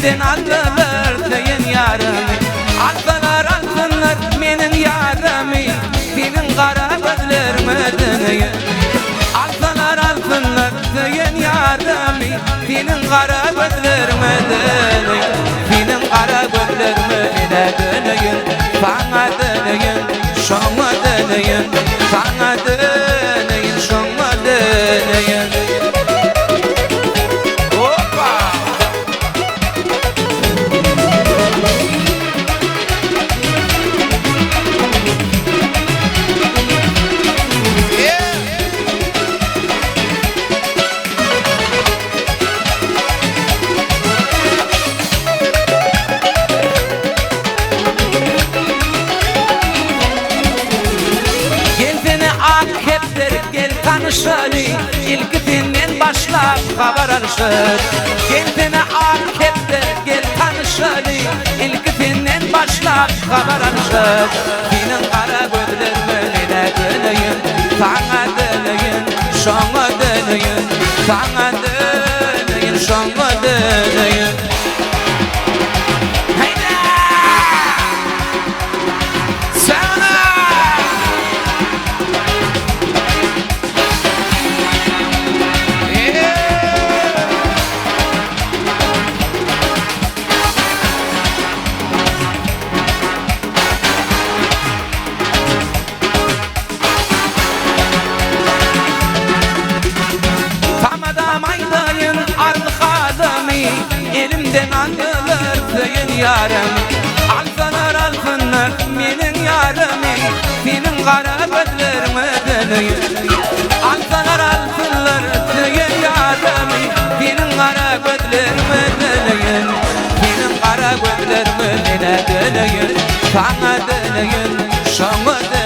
Elimden aldylar söýen ýarymy. Alsalar alsynlar meniň ýarymy, Seniň gara gözleriňe döneýin. Alsalar alsynlar söýen ýarymy, Seniň gara gözleriňe döneýin. Seniň gara gözleriňe men-ä döneýin, Saňa döneýin, şoňa döneýin, Saňa döneýin, şoňa döneýin. Hoppa! Gelsene ak kepder gel tanyşaly Ilki senden başlap habar alyşyp Gelsene ak kepder gel tanyşaly Ilki senden başlap habar alyşyp Seniň gara gözleriňe men-ä döneýin Saňa döneýin, şoňa döneýin Saňa döneýin, şoňa döneýin Heýde! Sana! Tamadam aýdaýyn arly halymy, Elimden aldylar söýen ýarym. Alsalar alsynlar meniň ýarymy, Seniň gara gözleriňe döneýin. Alsalar alsynlar söýen ýarymy, Seniň gara gözleriňe döneýin. Seniň gara gözleriňe men-ä döneýin, Saňa döneýin, şoňa.